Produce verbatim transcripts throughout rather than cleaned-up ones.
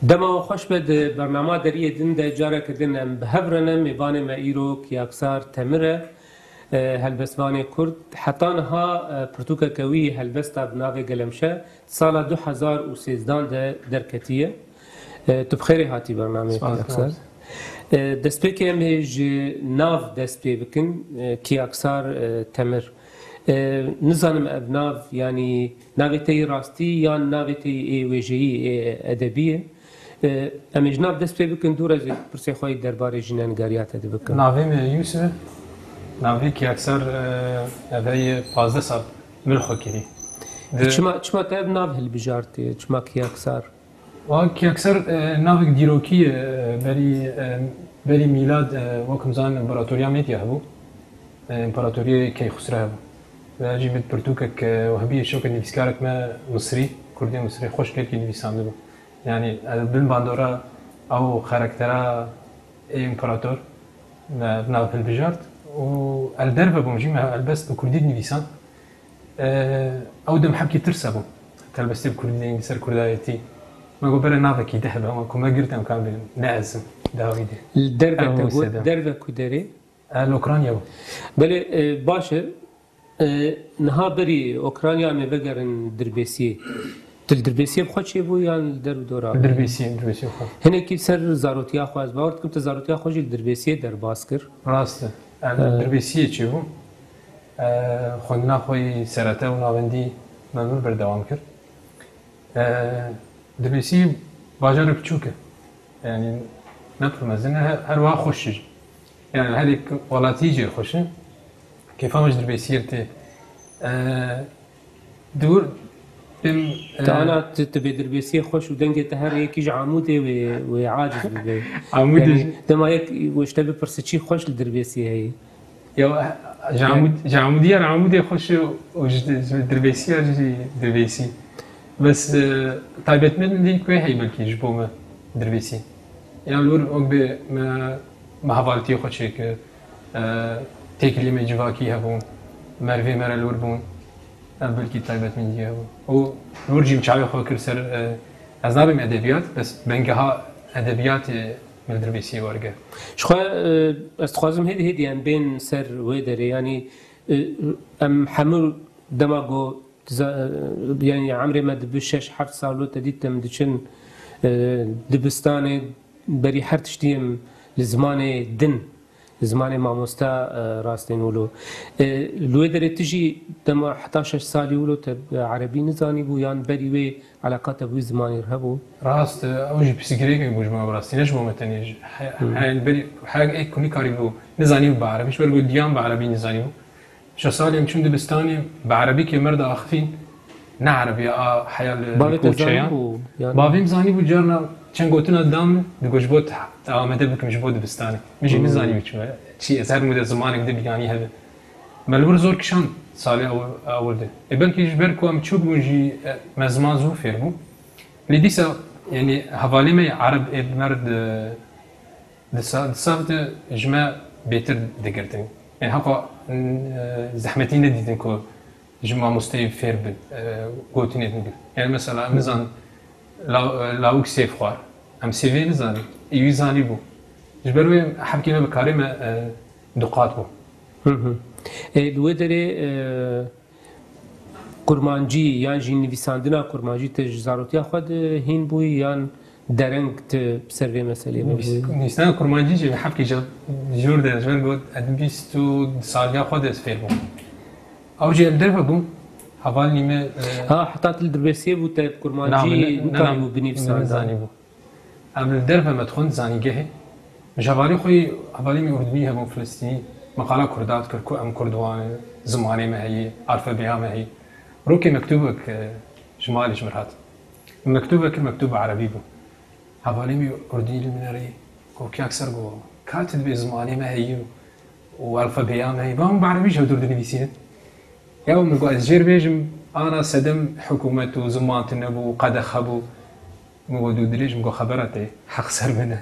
Dema we xweş be, di bernama Deriyê Din de careke din em bi hev re ne. Mêvanê me îro Kiyaksar Temir e, e, helbestvanê Kurd. Heta niha, e, pirtûkeke wî helbesta bi navê Gelemşe sala du hezar û sêzdan de derketiye. E, tu bi xêrê hatî bernameyê Spas, Kiyaksar. Spas. E, destpêkê em ê ji nav dest pê bikin, e, Kiyaksar, e, Temir. E, nizanim ev nav, yanî navê te yê rastî yan navê te yê wêjeyî, ê edebî ye. E, em ê ji nav dest pê bikin, dû re ez ê pirsê xwe yê derbarê jînenigariya te de bikim. Navê me Yûsif e. Navê Kiyaksar, e, ev heye pazdeh sal min xwe kirî. Di- Çima, çima te ev nav hilbijartiye? Çima Kiyaksar? Wa Kiyaksar, e, navek dîrokî ye, e, berî, e, berî mîlad, e, wek him zanin, împaratoriya Medya hebû. E, împaratoriyê Keyxusre hebû. Ve jî min pirtûkek, e, hebî şoke nivîskarek me Misrî, Kurdê Misrî, xweş gelkî nivîsandibû. Yanî, e, bin bandora ew xaraktera ê împarator me nav hilbijart û el derve bûm jî me helbest bi kurdî dinivîsan. E, ew dem hebkî tirs hebû. Helbestê bi kurdî dengî ser kurdayetî. Me got bere navekî di hebe, ama ku me girt em kan bêjin. Ne ez im, dawî de. Li derve Ew te got, wise de. Derve ku derê? E, li Ukrayna bû. Belê, e, baş e. E, niha berî Ukrayna em ê vegerin Dirbêsiyê. Tu li Dirbêsiyê bi xwe çêbû yan li der û dora? Dirbêsiyê, Dirbêsiyê xwe. Hinekî ser zarotiya xwe, ez bawer dikim tu zarotiya xwe jî li Dirbêsiyê derbas kir. Rast e. Em E. Dirbêsiyê çêbûm. E, xwendina xwe yî serete û navendî me min berdewam kir. E, Dirbêsî bajarek biçûk e. Yanî ne pir mezin e, her, her wiha xweş e jî. Yanî her yek welatî jê xweş e. Kêfa min ji Dirbêsiyê tê. E, di wir pêm, e, Te ana tu, tu bê Dirbêsiyê xweş û dengê te her yekî ji Amûdê wê, wê aciz bibe. Amûdê Yanî jî. Dema yek we ji te bipirse çi xweş li Dirbêsiyê heye? Ya, ji Amûd-, ji Amûdiyê re Amûdê xweş e û ji, ji Dirbêsiya jî Dirbêsî. Bes, e, taybetmendî ku heye belkî ji bo me Dirbêsî. Ya li wir wek bê me, me hevaltiyê xwe çêkir, e, têkilî me civakî hebûn, merivê me re li wir bûn. Ev belkî taybetmendî hebû. Û li wir jî min çavê xwe kir ser, e, ez nabêm edebiyat, bes bengeha edebiyatê min li Dirbêsiyê wergirt. Ji xwe, e, ez dixwazim hêdî hêdî em bên ser wê derê. Yanî, e, em hemû dema ku diza-, e, yanî emrê me dibi şeş heft sal û te dît em diçin, e, dibistanê, berî her tiştî em li zimanê din, zimanê mamosta, e, rastên wilo. E, li wê derê tu jî dema heta şeş salî wilo te, e, erebî nizanîbû yan berî wê eleqa te bi wî zimanî re hebû? Rast, e, ew jî pirsgirêkek bû ji me, bi rastî, ne ji bo me tenê. Ji he-, Hmm. he-, berî, her ek ku nikarîbû, nizanîbû bi erebî, ji ber ku diyan bi erebî nizanîbû. Şeş salî em çûn dibistanê, bi erebî kê me re diaxifîn, ne erebî a heya li Bavê te koçeyan. Zanîbû, yanî? Bavê min zanîbû, carna çend gotina da min, digot ji bo te, te amade bikim ji bo dibistanê. Min jî Hmm. nizanîbû çi me, çi ez her mûde zimanek di biyanî hebe. Me li wir zor kişand salê ew-, ewil de. Ê belkî ji ber ku em çûk bûn jî, e, me ziman zû fêr bû. Lê dîsa, yanî hevalê me yê ereb ê bi me re di, di sa-, di sax de ji me bêtir digirtin. Yanî haqo, e, zehmetî nedîtin ku ji mamosteyê fêr bin, e, gotinê din bin. Yanî mesela, em nizan, la-, lawik sêv xwar. Em sêvê nizanin. Ê wî zanîbû. Ji ber wê hebkê me bi karê me, e, du qat bû. Hı hı. E, li wê derê, e, kurmancî yan jî nivîsandina kurmancî te ji zarotiya xwe de hîn bûyî yan dereng tu ser vê meseleyê Nivîs-, bûyî? Nivîsandina kurmancî jî hebkê ca jor de ji ber got, ez bîst û du saliya xwe de ez fêr bûm. Ew jî li derve bûm. Hevalî me, e, Ha, heta tu li Dirbêsiyê bû te bi kurmancî Na, min ne, ne, nikarîbû ne, binivîsanda? Nizanîbû. Em li derve me dixwend zanîngehê. Ji hevalê xwe yî, hevalê min Urdunî hebûn, Filistînî, me qala kurda dikir ku em kurd wan in, zimanê me heye, alfabeya me heye. Rokê mektûbek, e, ji malê ji min hat. Mektûbek kir, mektûb bi erebî bû. Hevalê min Urdunî li min re yî got, Kiyaksar, got, ka tu dibê zimanê me heye û alfabeya me heye, ba hûn bi erebî ji hev dûr dinivîsînin? Ya min got, ez jê re bêjim, ana sedem hikûmet û ziman tune bû, qedexe bû. Min got, dû dirêj, min got, xebera te heq ser min e.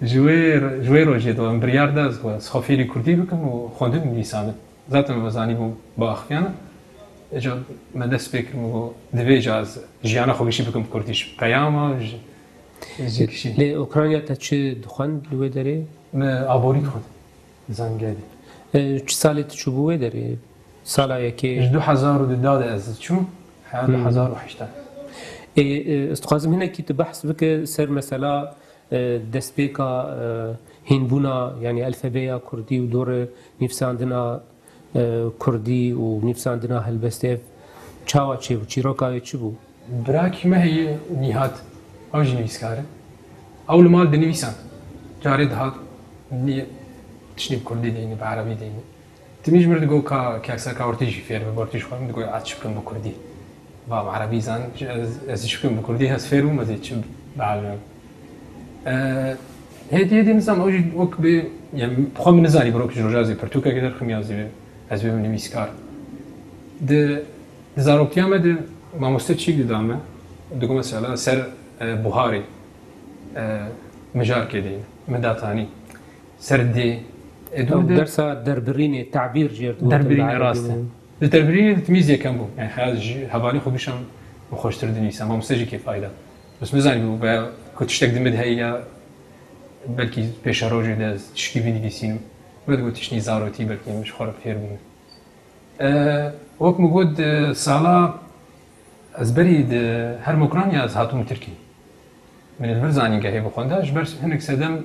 Ji wê, ji wê rojê de em biryar da, ez got, ez xwe fêrî kurdî bikim û xwendin û nivîsandin. Zaten me zanîbû biaxiviyana. Îca me dest pê kir, min got, divê îca ez jiyana xwe gişî bikim kurdî. Ji peyama, ji Êzîkişî. Lê Ukrayna te çi dixwend li wê derê? Me aborî dixwend. Zangedî. E, çi salê tu çûbû wê derê? Sala yekê? Ji du hezar û duda de ez çûm. Heya du hezar û heşt. Ê, e, ez dixwazim hinekî tu behs bike ser mesela, e, destpêka, e, hînbûna, yanî elfebeya kurdî û dorê nivîsandina, e, kurdî û nivîsandina helbestê ev çawa çêbû? Çîroka wê çi bû? Birakî me heye Nîhat, ew jî nivîskar e. Ew li mal dinivîsand. Carê dihat, nî-, tiştî bi kurdî deyne, bi erebî deyne. Timî ji mir digot ka kek ser ka ortî jî fêr bibe, ortî ji xwe min digot ez çi bikim bi kurdî. Va em erebî zan, ez, ez çi bikim bi kurdî, ez fêr bûm, ez ê çi bialimim. E, hêdî hêdî nizam, ew jî wek bi, yani xwe min nizanî bi wek ji roja ez ê pirtûkekê derxim ya ez ê, ez bibim nivîskar. Di, di zaroktiya me de mamoste çîk dida me, digot mesela ser, e, buharê, e, mijarkê de min datanî. Ser dê. E, dûr de dersa derbirînê, tabîr jê re digotin. Derbirînê, rast e. Di derbirînê de timîz yekem bû. Yani, heya ji hevalî xwe bişam û xweştir dinivîsam. Mamoste jî kêfayî da. Bes min zanîbû, veya ku tiştek di min de heye ya belkî pêşerojê de ez tişkî binivîsînim. Min digot tiştî zarotî belkî min ji xwe re fêr bûne. E, wek min got, e, sala ez berî di her Mokranya ez hatim Tirkî. Min li vir zanîngehê bixwenda, ji ber hinek sedem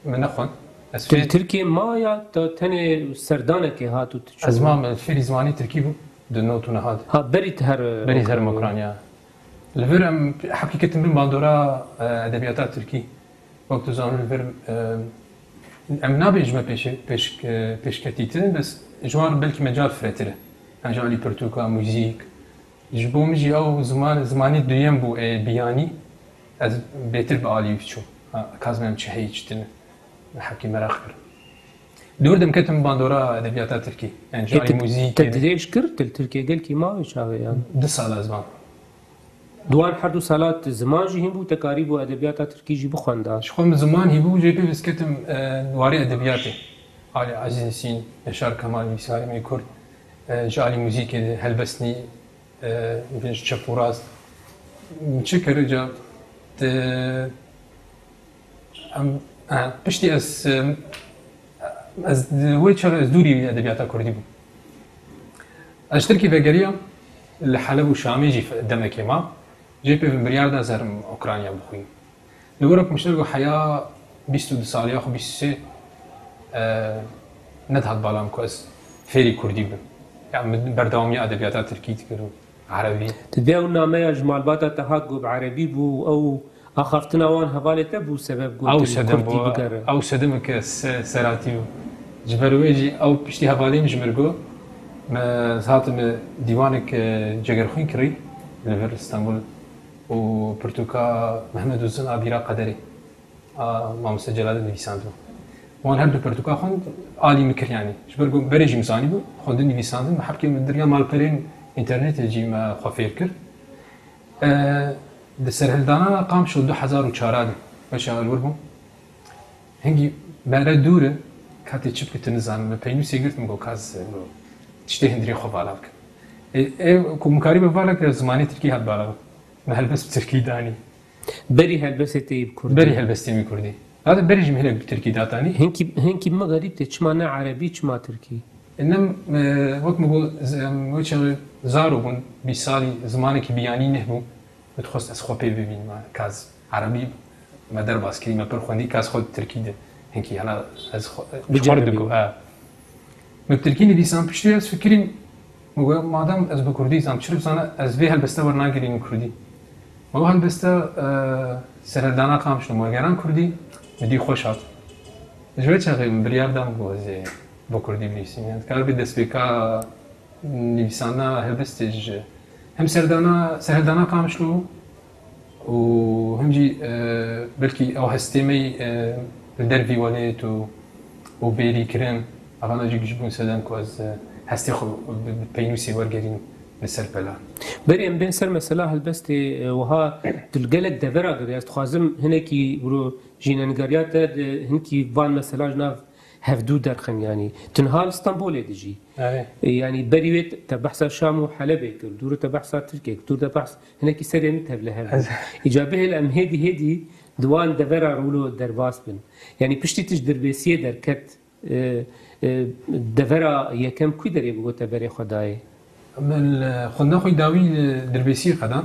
min nexwend. Ez Tu li fêr Tirkiyê ma ya te tenê serdanekê hat û tu çû? Ez mam, ez fêrî zimanê tirkî bûm, di not û neha de. Ha, berî tu her Berî her Mokranya. Mokranya. Li vir em hepkî ketin bin bandora, e, edebiyata tirkî. Wek tu zanî li vir, e, em nabêjime pêşe-, pêş-, e, pêşketîtin, bes ji wan re belkî mecal firehtir e. Yani ji alî pirtûka, muzîk, Ji bo min jî ew ziman, zimanê duyem bû, ê biyanî. Ez bêtir bi alî çûm. Ha, ka ez bizanim çi heye çi tune. Min hepkî meraq kir. Dûr de em ketim bandora edebiyata tirkî. Yani ji alî muzîkê. Te dirêj kir, tu li Tirkiyê gelkî ma wê çaxê yan? Du sala ez mam. Di wan her du sala tu ziman jî hîn bû, te karîbû edebiyata tirkî jî bixwenda? Ji xwe min ziman hîn bû, jê pê ez ketim, e, warê edebiyatê. Alî Ezîz Nisîn, Yaşar Kemal, nivîskarê me yê Kurd, e, ji alî muzîkê de helbestî, e, ji çep û rast. Çi kir ca, te-, em, e, piştî ez, e, ez di wê çaxê ez dûrî edebiyata kurdî bûm. Ez ji Tirkî vegeriyam, li Heleb û Şamê jî demekê mam. Jê pê min biryar da ez herim Ukrayna bixwînim. Li wir ku min ji te re got heya bîst û du saliya xwe, bîst û sê, e, nedihat bala min ku ez fêrî kurdî bim. Ya min berdewamiya edebiyata tirkî dikir û erebî. Tu dê ew nameya ji malbata te hat got bi erebî bû û ew axaftina wan hevalê te bû sebeb got Ew tu li sedem kurdî bû, bigere. Ew sedem ke se-, seratî bû. Ji ber wê jî ew piştî hevalê min ji min re got, me, ez hatim dîwanek, e, cegerxwîn kirî li vir Stenbul. û pirtûka Mehmed Uzun a Bîra Qederê a mamoste Celalî nivîsandibû. Wan her du pirtûka xwend, alî min kir yanî. Ji ber ku berê jî min zanîbû, xwendin nivîsandin, min hepkê min di riya malperên înternetê jî me xwe fêr kir. E, di serhildana Qamişlo du hezar û çar de, beşa li wir bûm. Hingî mere dûr e, katê çi bike tu nizanim. Min peynûsê girt, min got, ka ez, e, tiştê hundirê xwe vala bikim. E, e, ku min karîbe vala kir, zimanê tirkî hat bala min. Min helbest bi tirkî danî. Berî helbestê te yî bi kurdî? Berî helbestê min kurdî. Zaten berî jî min hinek bi tirkî datanî. Hinkî, hinkî min xerîb tê, çima ne erebî, çima tirkî? E, nem, e, wek min got, z-, em, wê çaxê zaro bûn, bîst salî, zimanekî biyanî neh bû. Min dixwest ez xwe pê bibînim, ka ez erebî me derbas kirî, me pir xwendî, ka ez xwe di tirkî de hinkî, hela ez xwe, ji xwe re digo, e. Min bi tirkî nivîsan, piştî ez fikirîm, min got, madem ez bi kurdî zam, çi bizane, ez vê helbeste wernagirînim kurdî. Me ew helbeste, e, serhildana Qamişlo, wergeran kurdî, min dî xweş hat. Ji wê çaxê min biryar da, min got, ez ê bi kurdî binivîsim. Yani, dikare bê destpêka nivîsandina helbestê ji hem serdana, serhildana Qamişlo û hem jî, e, belkî ew hestê me yî, e, li dervî welêt û, û bêrî kirin, evana jî giş bûn sedem ku ez, e, hestê xwe bi, bi peynûsê wergerînim li ser pela. Berê em bên ser mesela helbestê, e, wiha tu li gelek devera girî. Ez dixwazim hinekî wiro jînenigeriya te di hinkî van mesela ji nav hevdû derxin, yanî tu niha li Stenbolê dijî. Erê. E, yanî berî wê te behsa Şam û Helebê kir, dûrî te behsa Tirkiyê kir, dûrî te behs hinekî serê min tevlihev bû. Ez- Îca bihêle em hêdî hêdî Di wan devera wilo derbas bin. Yanî piştî tu ji Dirbêsiyê derket, e, e, devera yekem kû derê bi goteberê xwe dayê? Min li xwendina xwe dawî li Dirbêsiyê qedan.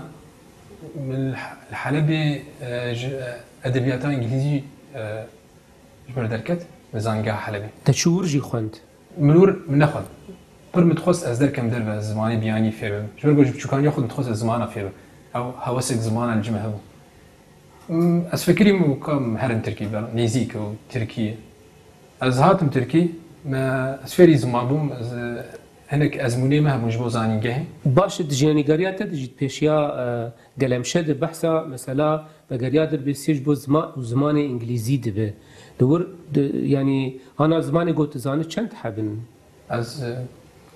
Min li He-, li Helebê, e, ji, e, edebiyata îngilîzî, e, ji ber derket, li Zanîngeha Helebê. Te çi wir jî xwend? Min wir min nexwend. Pir min dixwest ez derkem derve, ez zimanê biyanî fêr bim. Ji ber ku ji biçûkaniya xwe min dixwest ez zimana fêr bim. Ew hewesek zimana li cim hebû. Mm, ez fikirî min ka min herin Tirkî ber, nêzîk û Tirkî. Ez hatim Tirkî, me, ez fêrî ziman bûm, ez, e, hinek ezmûnê me hebûn ji bo zanîngehê. Baş e, di jiyanîgariya te de jî di pêşiya, e, gelemşe de behsa mesela vegeriya Dirbêsiyê ji bo zima-, û zimanê îngilîzî dibe. Li wir, di, yanî ana zimanê ku tu zanî çend heb in? Ez, e,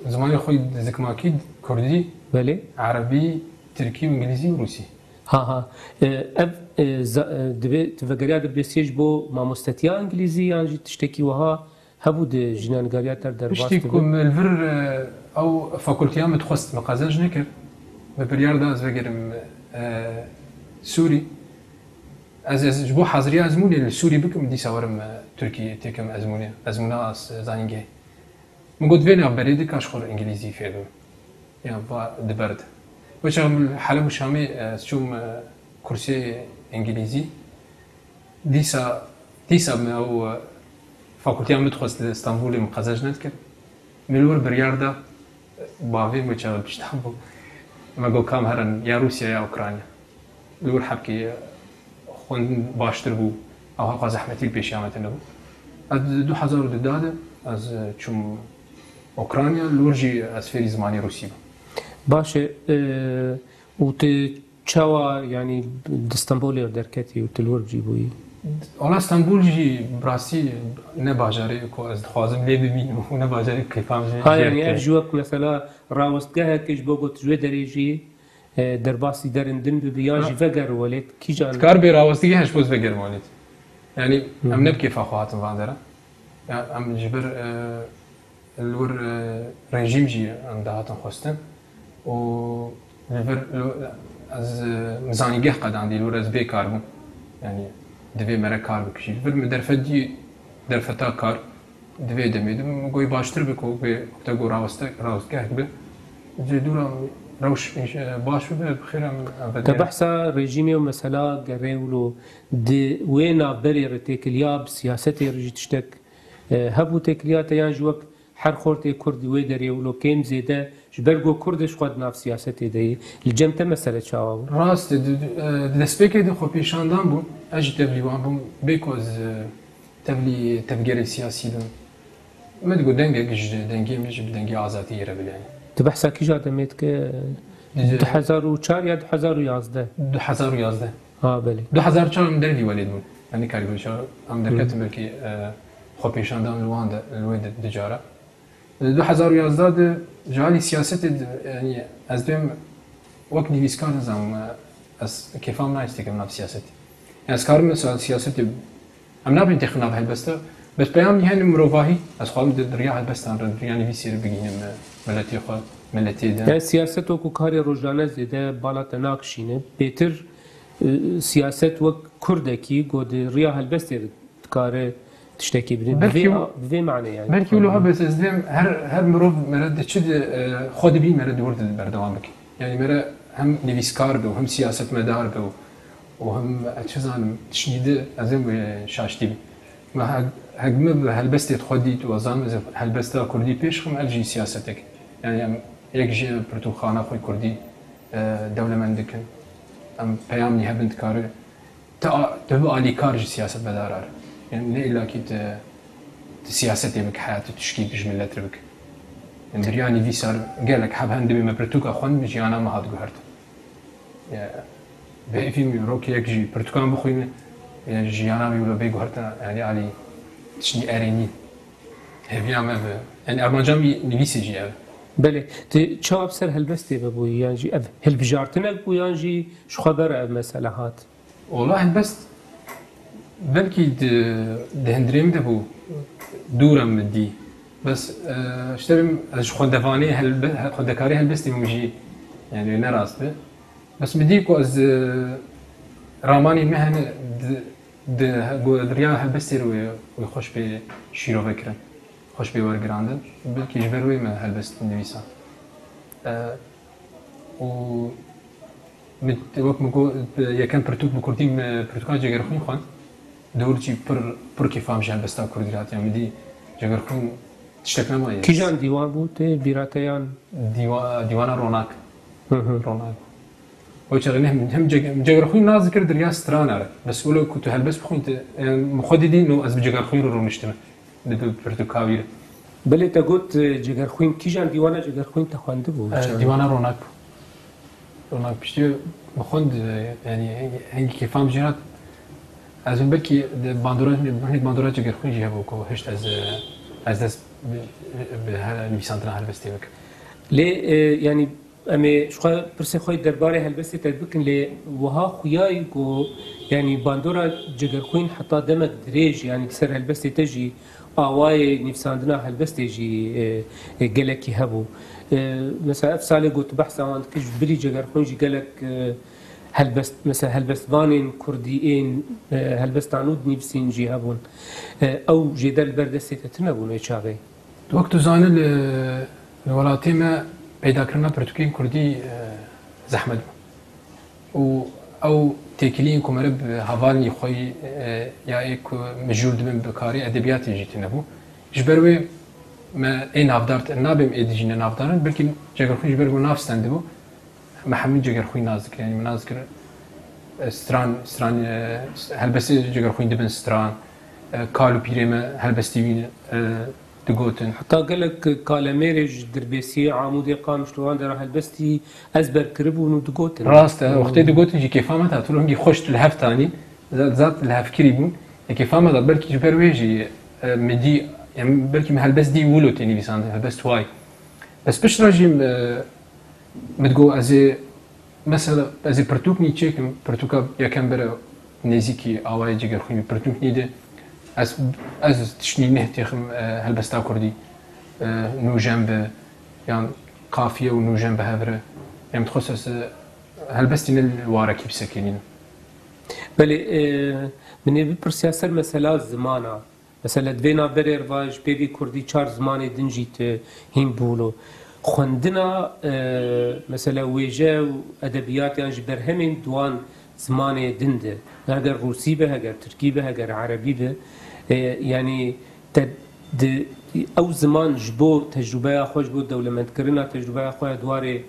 zimanê xwe dikmakî, kurdî, Belê. erebî, tirkî û îngilîzî û rûsî. Ha, ha. E, ev, e, za-, e, divê tu vegeriya Dirbêsiyê ji bo mamostetiya îngilîzî yan jî tiştekî wiha hebû di jiyanîgariya te derbas dibe? Piştî ku min li vir, e, ew fakulteya min dixwest, min qezenc nekir. Min biryar da ez vegerim, e, Sûrî. Ez, ez ji bo haziriya ezmûnê li Sûrî bikim, dîsa werim, e, Tirkiyê têkim ezmûnê. Ezmûna ez zanîngehê. Min got, vê navberê de ka ji xwe re îngilîzî fêr bim. Ya va di ber de. Wê çax min li Heleb û Şamê, e, ez çûm, e, kursê îngilîzî. Dîsa, dîsa min ew, e, fakulteya min dixwest li Stenbolê, min qezenc nedikir. Min li wir biryar da, bavê min çax li piştan bû. Me got, ka em herin ya Rûsya ya Ukrayna. Li wir hebkê xwendin baştir bû, ew hewqa zehmetî li pêşiya me tune bû. Ez di du hezar û du de ez çûm Ukrayna, li wir jî ez fêrî zimanê rûsî bûm. Baş e, e, û tu çawa, yanî di Stenbolê derketî û tu li wir jî bûyî? Wala Stenbol jî bi rastî ne bajarê ku ez dixwazim lê bimînim û ne bajarê ku kêfa min jê Ha, jê yanî ev dike. Ji wek mesela rawestgehek ji bo ku tu ji wê derê jî e, derbasî derên din bibe, yan Ha. jî veger welêt, kîjan? Dikar bê rawestigî heş boz veger welêt. Yanî, Hı hı. em ne bi kêfa xwe hatin van dera. Ya, em ji ber, e, li wir, e, rejîm jî em dihatin xwestin. Û li vir, li, ez, e, min zanîngeh qedandî, li wir ez bê kar bûm. Yanî, divê mere kar bikişî. Li vir min derfet dî, derfeta kar. Di vê demê de min goyî baştir bi ku bê te got raweste-, rawestgehek bi. Ji dûra rewş, e, baş bibe, bi xêr em, em Te vedê. Behsa rejîmê û mesela gerê wilo di wê navberê re têkiliya bi siyasetê re jî tiştek, e, hebû têkiliya te yan jî wek her xortê Kurd di wê derê wilo kêm zêde ji ber ku Kurd ji xwe di nav siyasetê de ye. Li cem te mesele çawa bû? Rast e, di, di, e, di destpêkê de xwepêşandan bûm, ez jî tevlî wan bûm, bê ku ez, e, tevlî tevgerê siyasî bim. Min digot dengek ji dengê min jî bi dengê azadiyê re bile. Tu behsa kîja demê dike? Di- Du hezar û çar ya du hezar û yazdeh? Du hezar û yazdeh. Ha, belê. Du hezar û çar em dervî welêt bûn. Em nikarî bûn şa-, em derketin Hı. belkî, e, xwepêşandan li wan de, li wê de du cara. Di du hezar û yazdeh de ji alî siyasetê de, yanî ez dibêm wek nivîskar nizam, ez kêfa min nayê têkim nav siyasetê. Yani ez karim mesela siyasetê, em nabên têxin nav helbesta, bes peyamî hene mirovahî, ez xwarim di riya helbestan re, di riya nivîsê re bigihînim, e, miletê xwe, miletê din. Yani siyaset wekû karê rojane zêde bala te nakişîne. Bêtir, e, siyaset wek kurdekî ku di riya helbestê re dikare tiştekî bide. Bi Belkî vê, û-, bi vê manê yani. Belkî wilo hebe ez dibêm her, her mirov mere di çi di, e, xwe dibî mere di wir de berdewam bike. Yani mere hem nivîskar be û hem siyasetmedar be û, û hem, e, çi zanim tiştî di ez ê wê şaştî bî. Me he-, heg min bi helbestê xwe dît û ez zanim ez ê helbesta kurdî pêş xim, ev jî siyasetek. Yani em yek jî pirtûkxana xwe kurdî, e, dewlemend dikin. Em peyamî hebin dikare. Te a-, te bi alîkar ji siyasetmedaran re. Yani ne îllakî te, te siyasetê bike heyatê tu şikî ji milet re bike. Yani di riya nivîsar gelek heb hene dibê me pirtûka xwend jiyana me hat guhertin. Ya, bi hêvî min rokê yek jî pirtûkan bixwîne, ya jiyana wî wilo bê guhertin, yani alî tiştî erênî. Hêviya me bi, yani armanca min nivîsê jî ev. Belê. Tu çawa bi ser helbestê ve bûyî? Yan jî ev hilbijartinek bû yan jî ji xwe ve re ev mesele hat? Wala helbest belkî di, di hundirê min de bû, dûra min dî. Bes, e, ji te bim, ez ji xwendevanê helbe-, xwendekarê helbestê bûm jî, yani ne rast be. Bes min dî ku ez, e, Ramanên me hene di, di, go-, di riya helbestê re wê, wê xweş bê şîrove kirin, xweş bê wergirandin. Belkî ji ber wê me helbest nivîsand. E, û min, wek min got, yekem pirtûk bi kurdî, min pirtûka Cegerxwîn xwend. Dewr jî pir, pir kêfam ji helbesta kurdî hatiye. Min dî Cegerxwîn tiştek nema yê. Kîjan dîwan bû tê bîra te yan? Dîwa-, dîwana Ronak. Hı hı. Ronak. O çaxê ne hem, hem Ceg-, Cegerxwîn nas dikir di riya strana re. Bes wilo ku tu helbest bixwîn te, e, min xwe didî, no ez bi Cegerxwîn re rûniştime. Di bi pirtûka wî re. Belê te got, e, Cegerxwîn, kîjan dîwana Cegerxwîn te xwendibû? E, dîwana Ronak bû. Ronak piştî min xwend, e, yanî hengî, hengî kêfam jê hat. Ez ê belkî di bandora, hinek bandora Cegerxwîn jî hebû ku hişt ez, e, ez dest bi, bi he-, nivîsandina helbestê bikim. Lê, e, yanî em ê ji xwe pirsê xwe yê derbarê helbestê te bikin, lê wiha xuyayî ku, yanî bandora Cegerxwîn heta demek dirêj, yanî li ser helbestê te jî awayê nivîsandina helbestê jî, e, e, gelekî hebû. E, mesela ev salê ku tu behsa wan dikî, ji bilî Cegerxwîn jî gelek, e, helbest, mesela helbestvanên kurdî ên, e, helbesta nû dinivîsîn jî hebûn. E, ew jêder li ber destê te tune bûn wê çaxê? Wek tu zanî, li, li welatê me peydakirina pirtûkên kurdî, e, zehmet bû. Û ew têkiliyên ku meriv bi hevalên xwe yî, e, ya ê ku mijûl dibin bi karê edebiyatê jî tune bû. Ji ber wê me ê navdar te-, nabêm ê dijî ne navdar in, belkî Cegerxwîn ji ber ku nav stendibû, me hemî Cegerxwîn nas dikir. Yanî me nas dikir, e, stran, stran, e, helbestê Cegerxwîn dibin stran, e, kal û pîrê me helbestî wî, e, digotin. Heta gelek kalemêrê ji Dirbêsiyê, Amûdê, Qamişlo wan dera helbestî ezber kiribûn û digotin. Rast e, wextê digotin jî kêfa me dihat, wilo hingî xweş li hev tanî, zat, zat li hev kirî bûn. Ê kêfa me dihat, belkî ji ber wê jî, e, min dî, em, belkî min helbest dî wilo tê nivîsandin, helbest way. Bes piştre jî, e, min digot ez ê, mesela, ez ê pirtûk nî çêkim, pirtûka yekem bere nêzîkî awayê Cegerxwîn bî, pirtûk nî de ez, ez tişt nî neh têxim, e, helbesta kurdî, e, nûjen bi, yan qafiye û nûjen bi hev re. Em dixwest ez, e, helbestî ne li warekî bisekinînim. Belê, e, min ê bipirsiya ser mesela zimana. Mesela di vê navberê re va ji pêvî kurdî çar zimanê din jî tu hîn bûlo. Xwendina, e, mesela wêje û edebiyat yan ji berhemên di wan zimanê din de, heger rûsî be, heger tirkî be, heger erebî be, e, yanî te di, ew ziman ji bo tecrûbeya xwe, ji bo dewlemendkirina tecrûbeya xwe ya di warê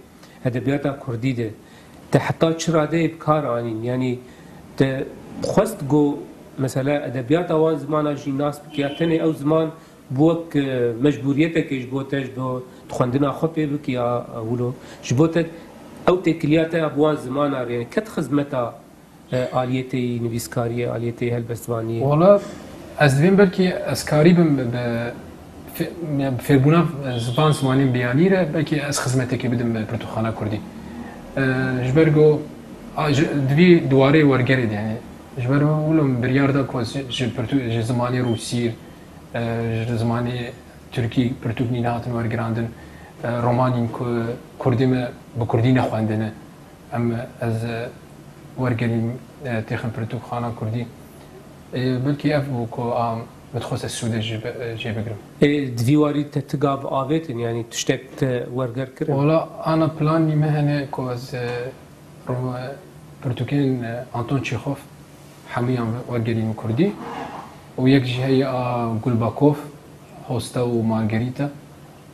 edebiyata kurdî de te heta çi radeyê bi kar anîn? Yanî te xwest ku mesela edebiyata wan zimana jî nas bikî ya tenê ew ziman bi wek, e, mecbûriyetekê ji bo te, ji bo xwendina xwe pê bikî ya, e, wilo? Ji bo te ew têkiliya te ya bi wan zimana re, yanî ket xizmeta, e, aliyetê yî nivîskariyê, aliyetê yî helbestvaniyê? Wala ez divêm belkî ez karîbim bi fê-, bi fêrbûna van zimanên biyanî re belkî ez xizmetekê bidim bi pirtûkxana kurdî. E, ji ber ku a, ji, di vî di warê wergerê de, yanî ji ber wilo min biryar da ku ez ji, ji pirtû-, ji zimanê rûsî, e, ji zimanê tirkî pirtûk nî nehatin wergirandin, e, romanên ku kurdî me bi kurdî nexwendine. Em, ez, e, wergerîm, e, têxim pirtûkxana kurdî. E, belkî ev bû ku a, min dixwest ez sûdê jê bi-, jê bigrim. Ê, di vî warî te ti gav avêtin, yanî tiştek te werger kirin? Wala ana planî me hene ku ez, e, ro-, e, pirtûkên, e, Anton Çêxof hemûyan wergerîm kurdî. Û yek jî heye a Gulbakov, Hosta û Margarîta.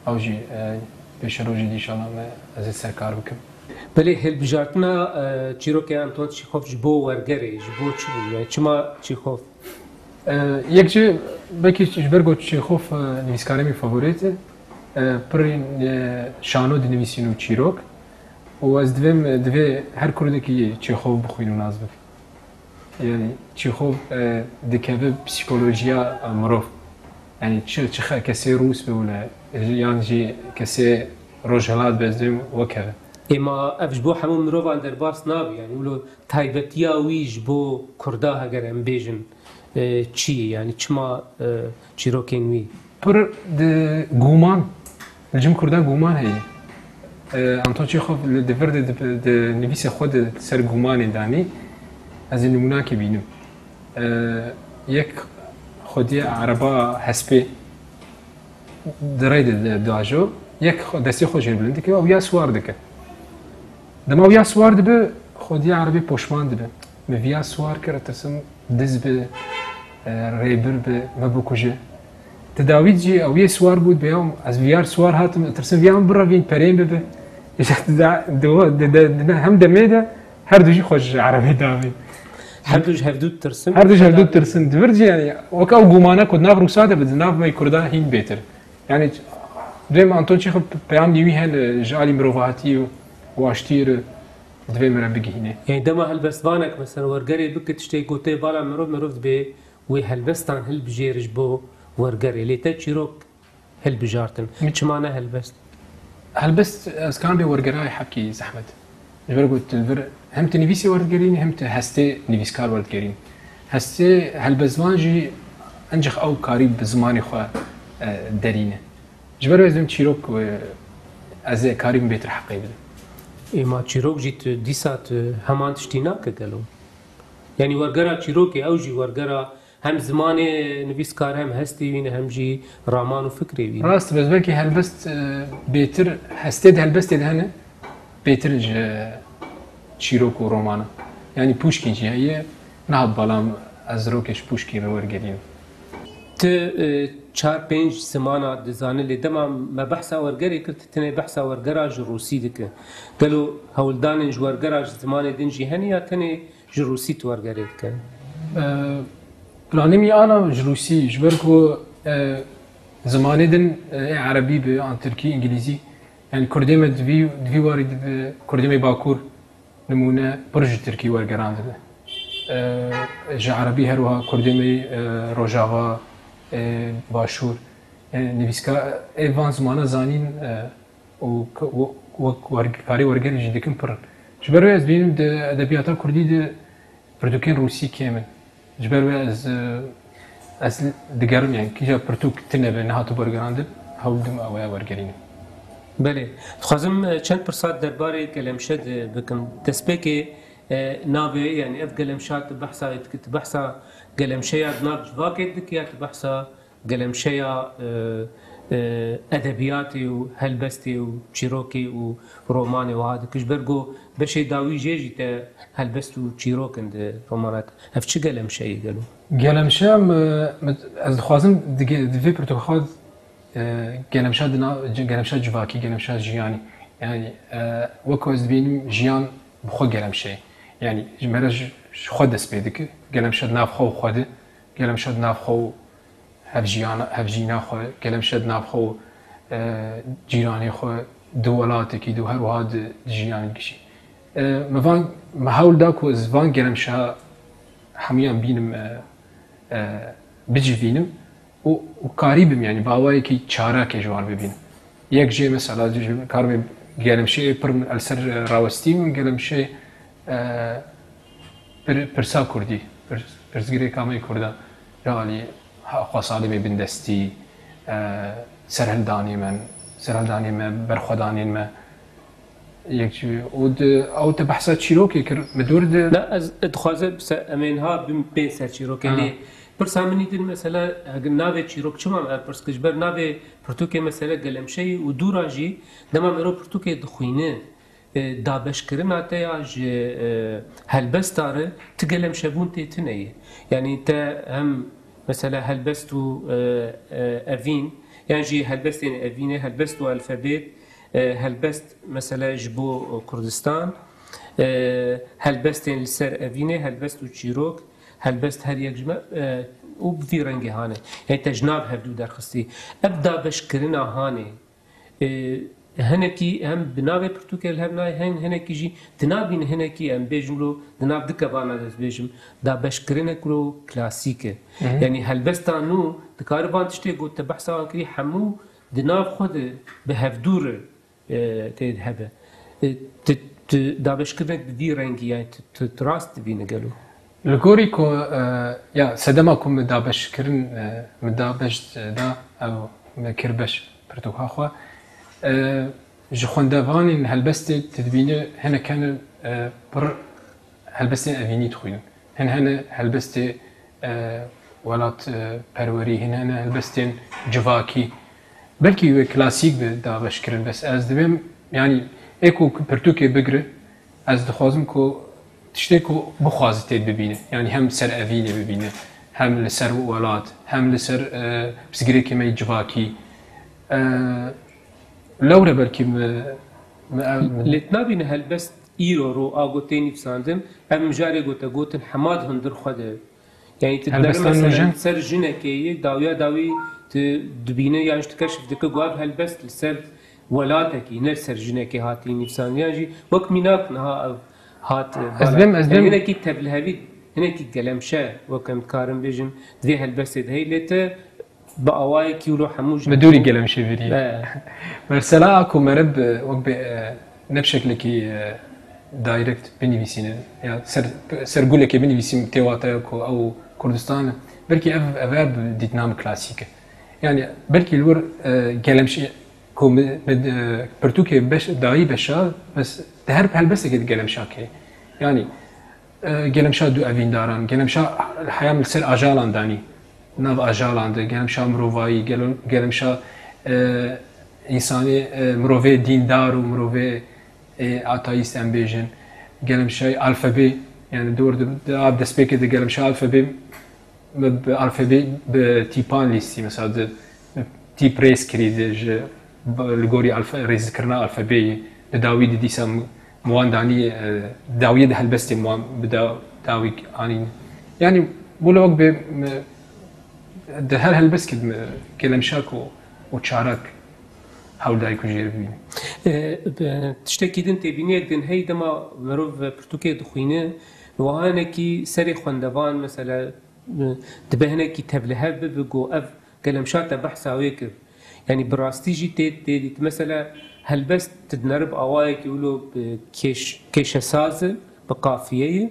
Ew jî, e, pêşerojê dî înşallah me ez ê ser kar bikim. Belê hilbijartina, e, çîrokê Anton Çîxof ji bo wergerê, ji bo çi bû? Yani çima Çîxof? E, yek jî belkî ji ber ku Çîxof, e, nivîskarê min favorî ye, e, pirî, e, şano dinivîsîn û çîrok. Û ez divêm, divê her kurdekî Çîxof bixwîn û nas bike. Yani Çîxof, e, dikeve psîkolojiya, e, mirov. Yani çi, çi xe-, kesê Rûs be wile, e, yan jî kesê Rojhilat be, ez dibêm wekeve. Ê ma ev ji bo hemû mirovan derbas nabe, yani wilo taybetiya wî ji bo Kurda heger em bêjin, e, çi ye? Yani çima, e, çîrokên wî? Pir di guman, li cem Kurda guman heye. E, Anton Çêxof li di vir de di, di nivîsê xwe de ser gumanê danî. Ez ê nimûnakê bînim. E, yek xwediyê ereba hespê di rê de, de, diajo, yek xwe, destê xwe jêr bilind dike û ya siwar dike. Dema ya siwar dibe, xwediyê erebê poşman dibe. Min viya siwar kir, tirsim diz bi, e, rêbir bi, me bikuje. Ti dawî jî ew yê siwar bû, dibe ya ez viyar siwar hatim, tirsim viya min birevîn, perên bibe. Îşte di, di, di, di, di, hem demê de her du jî xwe ji erebê davîn. Her du ji hevdû ditirsin. Her du ji hevdû ditirsin. Di vir jî, yani, wek ew gumana ku di nav Rûsa de bi, di nav me Kurda hîn bêtir. Yani, dibêm Anton Çêxov peyamnî wî hene ji alî mirovahatî û, û aştiyê re divê me re bigihîne. Yani dema helbestvanek, mesela, wergerê bike tiştê ku tê bala mirov, mirov dibê wê helbestan hilbijêre ji bo wergerê. Lê te çîrok hilbijartin. Çima ne helbest? Helbest, ez karim bê wergerayê hebkî zehmet. Ji ber ku tu li vir hem tu nivîsê werdigerînî, hem tu hestê nivîskar werdigerînî. Hestê helbestvan jî encix ew karî bi zimanê xwe, e, derîne. Ji ber wê ez dibêm çîrok, e, ez ê karî min bêtir heqê bidim. Ê ma çîrok jî tu dîsa tu heman tiştî nake gelo? Yanî wergera çîrokê, ew jî wergera hem zimanê nivîskar, hem hestê wî ne, hem jî raman û fikrê wî ne. Rast, bes belkî helbest, e, bêtir, hestê di helbestê de hene, bêtir ji çîrok û romana. Yanî Pûşkîn jî heye, niha bala min ez rokê ji Pûşkîn re wergerînim. Ti, e, çar pênc zimana dizane, lê dema me behsa wergerê kir, ti tenê behsa wergera ji rûsî dike. Gelo hewldanên ji wergera ji zimanê din jî hene ya tenê ji rûsî tu wergerê dike? E, planê min ana ji rûsî, ji ber ku, e, zimanê din, e, ê erebî bi, an tirkî, îngilîzî, yani kurdê me di vî, di vî warî de bi kurdê me bakur, nimûne, pir ji tirkî wergeran dibe. E, ji erebî her wiha kurdê me, e, rojava, e, başûr, e, nivîska, ê van zimana zanîn, e, û k-, û, û werg-, karê wergerê jî dikin pir in. Ji ber wê ez dibînim di edebiyata kurdî de pirtûkên rûsî kêm in. Ji ber wê ez, e, ez digerim, yani kîja pirtûk tune be, nehat wergerandin, hewl didim ew ê wergerînim. Belê. Dixwazim, e, çend pirsa derbarê Gelemşe de bikim. Destpêkê, e, navê, yani ev Gelemşa tu behsa wê dikî, tu behsa Gelemşeya di nav civakê dikî ya tu behsa Gelemşeya, e, e, edebiyatê û helbestê û çîrokê û romanê wiha dikî? Ji ber ku beşê dawî jê jî te helbest û çîrok in di romana te. Ev çi Gelemşeyê gelo? Gelemşe, em, em, ez dixwazim di ge-, di vê pirtûka xwe, e, Gelemşa di nav, ci-, Gelemşa civakî, Gelemşa jiyanî. Yani, e, wek ku ez dibînim jiyan bi xwe Gelemşe ye. Yani ji me re ji, ji xwe dest pê dike. Gelemşe di nav xwe û xwe de, Gelemşe di nav xwe û hevjiyana, hevjîna xwe, Gelemşe di nav xwe û, e, cîranê xwe, di welatekî de û her wiha di, di jiyanê dikişî. E, me van, me hewl da ku ez van Gelemşa hemûyan bînim, e, e, bicivînim û, û karî bim, yani bi awayekî çarakê ji wan bibînim. Yek jê mesela, ji, karibê Gelemşeyê pir min el ser, e, rawestî min, Gelemşeyê, e, pir-, pirsa kurdî, pir-, pirsgirêka me yê kurdan, ji alî ha-, xwesalê me bindestî, e, serhildanê me, serhildanê me, berxwedanên me, yek jî, û di, ew te behsa çîrokê kir, min dûr di. Na, ez dixwazim se-, em ê niha bim pê ser çîrokê. Ha. Lê pirsa min î din mesela, eger navê çîrok çima me pirs kir? Ji ber navê pirtûkê mesela Gelemşeyî û dûra jî dema mero pirtûkê dixwîne, e, dabeşkirina te ya ji, e, helbesta re ti gelemşebûn tê tune ye. Yanî te hem mesela helbest û, e, e, evîn, yan jî helbestên evînê, helbest û alfabet, e, helbest mesela ji bo Kurdistan, e, helbestên li ser evînê, helbest û çîrok, helbest her yek ji me, e, û bi vî rengê hane. Yanî te ji nav hevdû derxistî. Ev dabeşkirina hanê, e, hinekî hem bi navê pirtûkê li hev nayê, hin-, hinekî jî di nav bîne, hinekî em bêjin lo di nav du kevana de ez bêjim, dabeşkirinek lo klasîk e. Hı hı. Yanî helbesta nû dikare van tiştê ku te behsa wan kirî hemû di nav xwe de bi hevdû re, e, tê hebe. E, tu, tu dabeşkirinek bi vî rengî, yani tu, tu, tu rast dibîne gelo? Li gorî ku, e, ya sedema ku min dabeşkirin, e, min dabeş da, ew min kir beş pirtûka xwe. E, ji xwendevanên helbestê tu dibîne hinek hene, e, pir helbestên evînî dixwînin. Hin hene helbestê, e, welat, e, perwerî, hin hene helbestên civakî. Belkî wê klasîk bi dabeş kirin, bes ez dibêm, yanî ê ku pirtûkê bigire, ez dixwazim ku tiştê ku bixwaze tê bibîne. Yanî hem li ser evînê bibîne, hem li ser welat, hem li ser, e, pirsgirêkê me yê civakî. E, lewre belkî mi, mi, mi Lê tu nabîne helbest îro ro a ku tê nivîsandin, ev mijarê ku te gotin hema di hundir xwe de. Yanî tu Helbestan dinerî mesela nûjen? li ser jinekê yê, dawiya dawî tu dibîne yan jî tu keşif dike ku ev helbest li ser welatekî, ne li ser jinekê hatî nivîsandin. Yan jî wek mînak niha ev hat, e, Ez bala. bêm, ez Yanî bêm. hinekî tevlihevî, hinekî gelemşe, wek em dikarin bêjin, di vê helbestê de heye, lê tu bi awayekî wilo hemû ji Bi dûrî gelemşe verî. He. Mesela a ku meriv bi, wek bi, e, ne bi şeklekî, e, direct binivîsîne, ya ser, ser gulekê binivîsîm tê wateya ku ew Kurdistan e. Belkî ev, ev, ev dîtina min klasîk e. Yanî belkî li wir, e, gelemşe ku mi, mi, e, pirtûkê beş, dayî beşa, bes di her helbestekê di gelemşa kê. Yanî, e, gelemşa du evîndaran, gelemşa heyam li ser ajalan danî, nav ajalan de, gelemşa mirovayî, gele-, gelemşa, e, însanê, e, mirovê dîndar û mirovê, e, ateîst em bêjin, gelemşayê alfabê, yani dor di, di av destpêkê de gelemşa alfabê, bi, bi alfabê bi tîpan lîstî, mesela di tîp rêz kirî di ji, bi, li gorî alfa-, rêzkirina alfabeyê, di dawî di dîsa mi, mi wan danî, e, dawiyê di helbestê mi wan bi da-, dawî anîn. Yani, wilo wek bê, mi, di her helbestkê de mi gelemşak û, û çarak hewl dayî ku jê re bibînim. E, bi, tiştekî din têbîniyek din hey dema mirov pirtûkê dixwîne, wiha hinekî serê xwendevan, mesela, dibe hinekî tevlihev bibe ku ev gelemşa te behsa wê kir. Yanî bi rastî jî tê, tê dît. Mesela helbest tu dineri bi awayekî wilo bi kêş-, kêşesaz e, bi qafiyeyê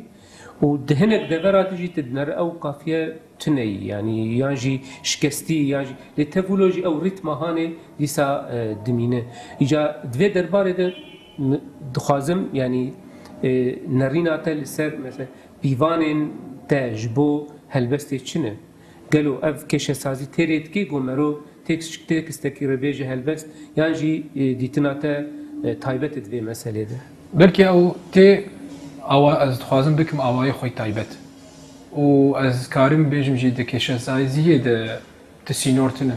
û di hinek devera de jî tu dineri ew qafiye tune ye. Yanî yan jî şikestî, yan jî lê tev wilo jî ew rîtma hanê dîsa, e, dimîne. Îca di vê derbarê de m-, dixwazim, yanî, e, nerîna te li ser, mesela, pîvanên te ji bo helbestê çi ne? Gelo ev kêşesazî tê rê dikê ku mero tekst-, tekstekî re bêje helbest, yan jî, e, dîtina te, e, taybet e di vê meselê de? Belkî ew tê awa, ez dixwazim bikim awayê xwe yî taybet. Û ez karim bêjim jî di kêşesaziyê de ti sînor tune.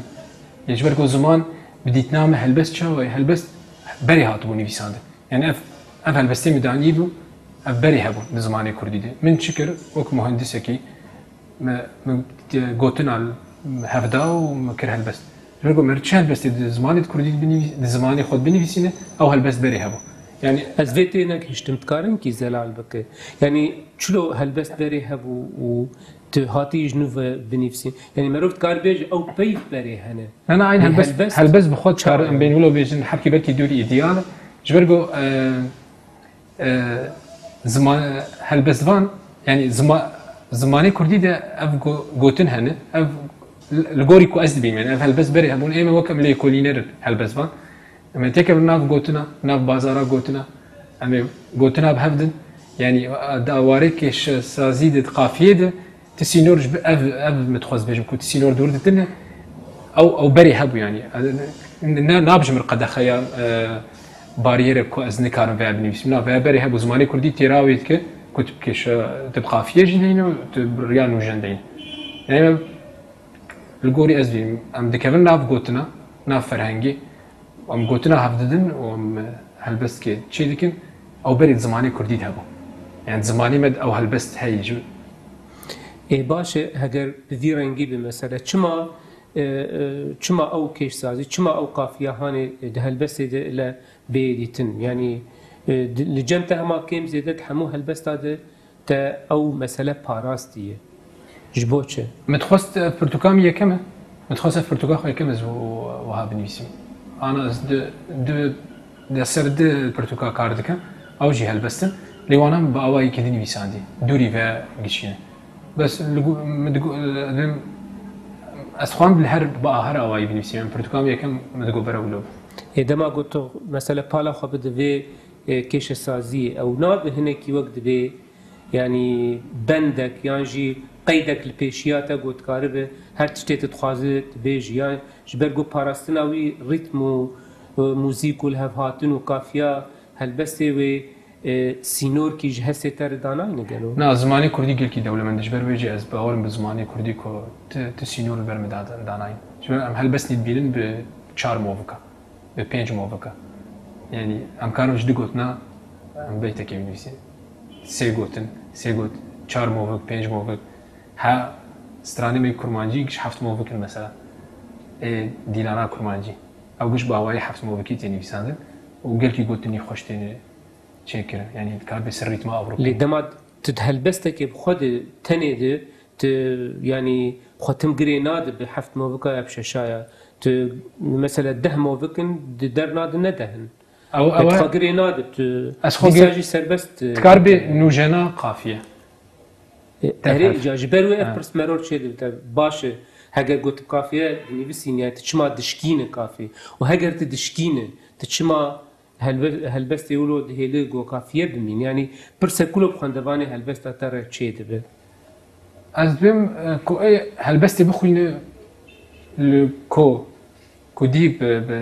Lê ji ber ku ziman bi dîtina me helbest çawa ye? Helbest berê hatibû nivîsandin. Yani ev, ev helbestê min danî bû, ev berê hebû di zimanê kurdî de. Min çi kir? Wek muhendisekî min, min gotina hevda û min kir helbest. Ji ber ku min çi helbestê di zimanê kurdî de binivî-, di zimanê xwe de binivîsîne, ew helbest berê hebû. Yani Ez vê tê negihiştim, dikarin kî zelal bike. Yani çilo helbest berê hebû û tu hatî ji nû ve binivîsîn? Yani merov dikar bêje ew peyv berê hene. Na, na, eyn Lê helbest, helbest helbest bi xwe dikar çawa em ye? Bên wilo bêjin, hebkî belkî dûrî îdeal e. Ji ber ku, e, e, ziman, helbestvan, yani zima-, zimanê kurdî de ev go-, gotin hene, ev li, li gorî ku ez dibînim, yani ev helbest berê hebûn, ê me wek em lêkolîner in helbestvan. Em ê têkevin nav gotina, nav bazara gotina, em ê gotina bi hev din, yani di awarê kêşesazî de, di qafiyê de, Ti sînor ji bi-, ev, ev min dixwest bêjim ku ti sînor dûr ditine, ew, ew berê hebû, yanî. Ne, nabijim qedexe ya, e, bariyerek ku ez nikarim veya binivîsim. Na, veya berê hebû, zimanê kurdî têra wê dike ku tu bi kêşe, tu bi qafiyê jî deyne û tu bi riya nûjen deyne. Yani, li gorî ez dibînim, em dikevin nav gotina, nav ferhengê, Em gotina hev didin û em helbestkê çê dikin, ew berê di zimanê kurdî de hebû. Yani di zimanê me de ew helbest heye jî. Ê, baş e, heger bi vî rengî be mesele, çima, e, e, çima ew kêşsazî, çima ew qafiya hanê, e, di helbestê de le bê dîtin? Yani, e, di, li cem te hema kêm zêde di hemû helbesta de te ew mesele parastiye. Ji bo çi? Min dixwest ev pirtûka min yekem e. Min dixwest ev pirtûka xwe yekem ez wi-, wiha binivîsim. Ana ez di, di, di ser di pirtûka kar dikim. Ew jî helbest in. Lê wana min bi awayekî din nivîsandî. Dûrî ve gişîne. Bes li gu-, min digo-, ez dixwam li her, bi a her awayî binivîsim. Em pirtûka min yekem min digo bera wilo be. Ê dema got tu mesele pala xwe bide vê, e, kêşesaziyê. Ew nabe hinekî wek divê Yanî bendek yan jî qeydek li pêşiya te ku dikaribe her tiştê tu dixwazî tu bêjî. Yan ji ber ku parastina wî rîtm û, e, muzîk û lihevhatin û kafiya helbestê wê, e, sînorkî ji hestê te re danayne gelo? Na, zimanê kurdî gelkî dewlemend e. Ji ber wê jî ez bawer im bi zimanê kurdî ku ti, ti sînor li ber min da-, danayîn. Ji ber em helbestî dibînin bi çar movika, bi pênc movika. Yanî em karin ji du gotina em beytekê binivîsîn. Sê gotin, sê got, çar movik, pênc movik. Ha, stranê me kurmancî giş heft movik in mesela. Ê dîlana kurmancî. Ew giş bi awayê heft movikî tê nivîsandin û gelkî gotinî xweş têne çêkirin. Yanî dikar bê ser rîtma Ewropî. Lê dema tu di helbestekê bi xwe de tenê de, tu, yanî xwe tim girê nade bi heft movika ya bi şeşa ya. Tu mesela deh movik in di derna de ne deh in. Ew, ew e. Xwe girê nade tu. Ez xwe dîsa gir-, jî serbest, e, dikar bê nûjena kafiye. E, Te erê, hef. Ya ji ber wê ev Ha. pirs meror çê dibite. Baş e, heger got kafiye dinivîsîne, tu çima dişkîne kafî? Û heger tu dişkîne, tu çima helbe-, helbestê wilo dihêli go kafiye bimîn? Yanî pirsek wilo bi xwendevanê helbesta te re çê dibe? Ez dibêm, e, ku ê helbestê bixwîne li ku, ku dî bi, bi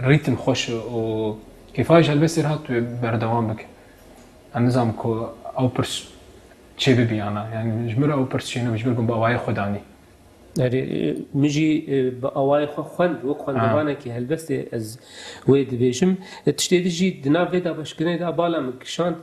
rîtim xweş û kêfa ji helbestê re hat wê berdewam bike. Em nizanim ku ew pirs çê bibe ya na. Yanî ji min re ew pirs çê nebe, ji ber ku bi awayê xwe danî. Erê, e, min jî, e, bi awayê xwe xwend, wek xwendevanekî helbestê ez wê dibêjim. E, tiştê din jî di nav vê dabeşkirinê de bala min kişand,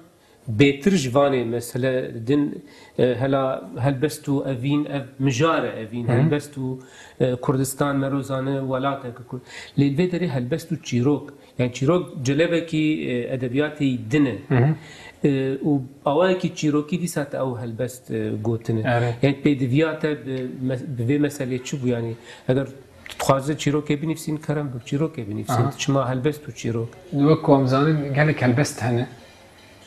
bêtir ji vanê mesele din, e, hela helbest û evîn, ev mijar e evîn, Hı hı. Helbest û, e, Kurdistan, mero zane, welateke Kurd. Lê li vê derê helbest û çîrok, yani çîrok celebekî, e, edebiyatê din e. Hı hı. E, û awayekî çîrokî dîsa te ew helbest, e, gotine. Evet. Yani pêdiviya te bi, me-, bi vê meselê çi bû? Yani eger tu dixwaze çîrokê binivîsîn, kerem bi çîrokê binivîsîn. Aha. Tu çima helbest û çîrok? Wek ku em zanin, gelek helbest hene.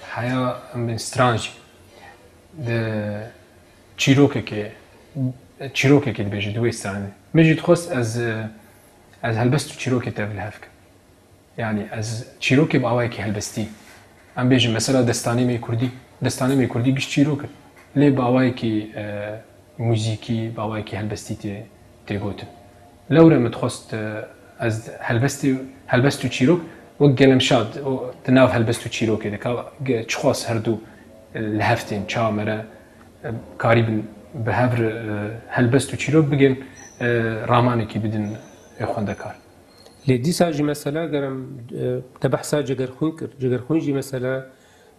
Heya em bên stran jî. Di çîrokekê, çîrokekê dibêje di wê stranê. Min jî dixwest ez, ez helbest û çîrokê te bi li hev kim. Yanî ez çîrokê bi awayekî helbestî, em bêjin mesela destanê me kurdî, destanê me kurdî giş çîrok in. Lê bi awayekî, e, muzîkî, bi awayekî helbestî tê, tê gotin. Lewre min dixwest, e, ez helbestê, helbest û çîrok wek gelemşad, o di nav helbest û çîrokê de ka ge-, çiqas her du, e, li hev tên, çawa me re, e, karîbin bi hev re, e, helbest û çîrok bigên, e, ramanekî bidin ê xwendekar. Lê dîsa jî mesela ger em, e, te behsa Cegerxwîn kir. Cegerxwîn jî mesela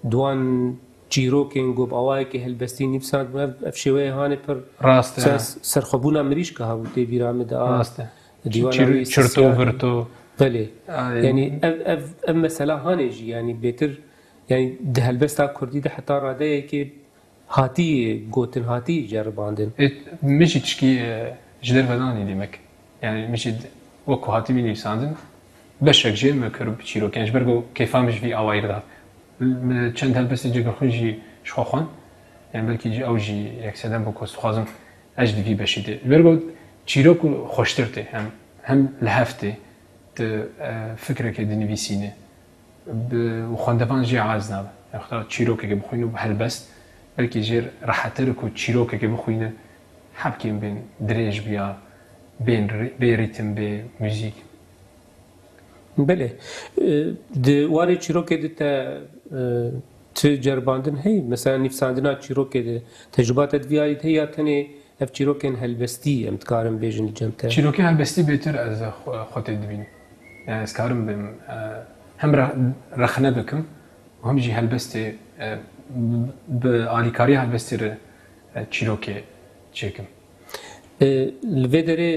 di wan çîrokên ku bi awayekî helbestî nivîsandibû, ev, ev şêweyê hanê pir Rast e. ser-, serxwebûna mirîşka hebû tê bîra min de a Rast e. dîwana Çir-, wî çirto sisya. Virto. Belê. Ay. Yanî ev, ev, ev mesela hanê jî, yanî bêtir, yanî di helbesta kurdî de heta radeyekê hatî gotin, hatî ceribandin. Ê, min jî tişkî, e, ji derve danî dîmek. Yani min jî d-, wek ku hatibî nivîsandin, beşek jê me kir bi çîrok. Yani ji ber ku kêfa min ji vî awayî re dihat. Min çend helbestê Cegerxwîn jî ji xwe xwend. Yani belkî jî ew jî yek sedem bû ku ez dixwazim ez jî di vî beşî de. Ji ber ku çîrok û xweştir tê. Hem, hem li hev tê, tu, e, fikrekê dinivîsînî. Bi, û xwendevan jê aciz nabe. Ew xeta çîrokekê bixwîne û bi helbest, belkî jê rehetir ku çîrokekê bixwîne, hebkên bên dirêj biya, bên rî-, bê rîtim, bê muzîk. Belê. E, di warê çîrokê de te, e, çi ceribandin heye? Mesela nivîsandina çîrokê de tecrûba te di vî alî de heye ya tenê ev çîrokên helbestî em dikarin bêjin li cem te? Çîrokê helbestî bêtir ez xwe, xwe tê dibînim. Yani ez karim bêm, e, hem re-, rexne bikim û hem jî helbestê, e, bi, bi alîkariya helbestê re, e, çîrokê çêkim. E, li vê derê,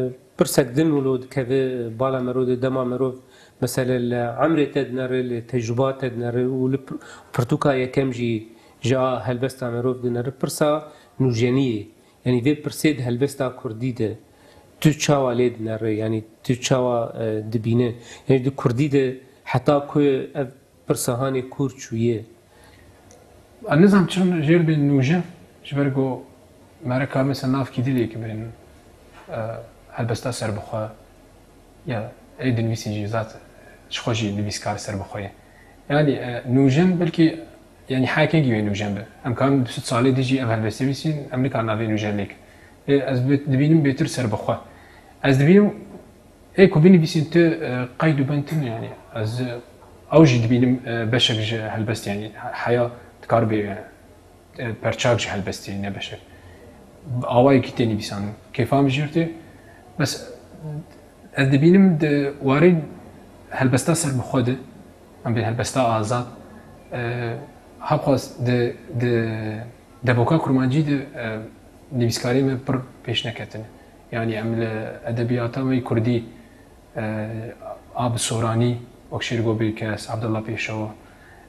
e, pirsek din wilo dikeve bala merov de, dema merov mesele li emrê te dinere, li tecrûba te dinere û li pir-, pirtûka yekem jî ji a helbesta merov dinere, pirsa nûjeniyê. Yanî vê pirsê di helbesta kurdî de tu çawa lê dinere, yanî tu çawa, e, dibîne? Yanî di kurdî de heta ku ev pirsa hanê kûr çûye? Ez nizanim çi jêr bên nûjen, ji ber ku me re kar mesela nav kî dilê ki bên, e, helbesta serbixwe ya ê dinivîsîn jî zat ji xwe jî nivîskar serbixwe ye. Yanî, e, nûjen belkî Yanî heke gî wê nûjen be. Em karin du sed salê dî jî ev helbestê bîsîn, em nikarin navê nûjen lêk. Ê, ez bi-, dibînim bêtir serbixwe. Ez dibînim ê ku binivîsîn tu, e, qeyd û bend tune, yanî ez, e, ew jî dibînim, e, beşek ji helbestê, yanî he-, heya dikar bê, e, e, perçak ji helbestê, ne beşek. Bi awayekî tê nivîsandin. Kêfa min jê tê. Bes ez dibînim di warê helbesta serbixwe de, em bê helbesta azad, e, hebxwaz di, di devoka kurmancî de, e, nivîskarê me pir pêş neketine. Yanî em li edebiyata me yê kurdî, e, a bi soranî, wek Şêrgo Bêkes, Abdullah Pêşewa,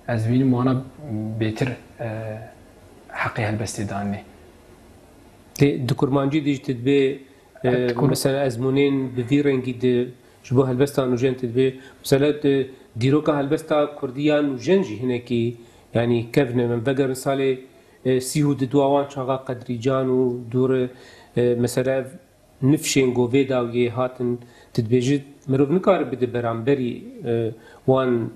ez dibînim wana bêtir, e, heqê helbestê danê. Tê, di kurmancî de jî tu dibê, e, Di kur- mesela ezmûnên bi vî rengî di ji bo helbesta nûjen tu dibê, mesela di dîroka helbesta kurdî ya nûjen jî hinekî, yanî kevn e. Em vegerin salê, e, sî û du dua wan çaxa Qedrîcan û dûr, e, mesela ev nifşên ku vê dawiyê hatin, tu dibêjî, mirov nikare bide beramberî, e, wan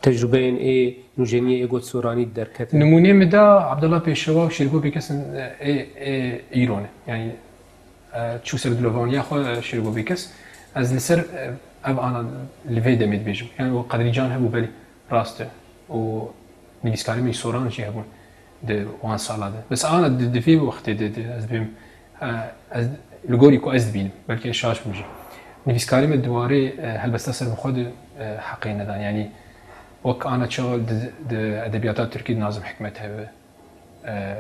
tecrubeyên ê nûjeniyê ê got soranî derketin. Nimûneyê min da Abdullah Pêşewa û Şêrgo Bêkes in, e, ê, ê îro ne. Yanî, e, çû ser dilovaniya xwe, e, Şêrgo Bêkes. Ez li ser, e, ev ana li vê demê dibêjim. Yanî, o Qedrîcan hebû belê. Rast e. Û nivîskarê me yî soran jî hebûn di wan sala de. Bes ana di, di vê wextê de, de ez dibêm, e, ez, li gorî ku ez dibînim, belkî ez şaş bim jî. Nivîskarê me di warê, e, helbesta serbixwe de, e, heqê nedan. Yanî wek ana çawa di, di edebiyata tirkî de Nazım Hikmet hebe, e,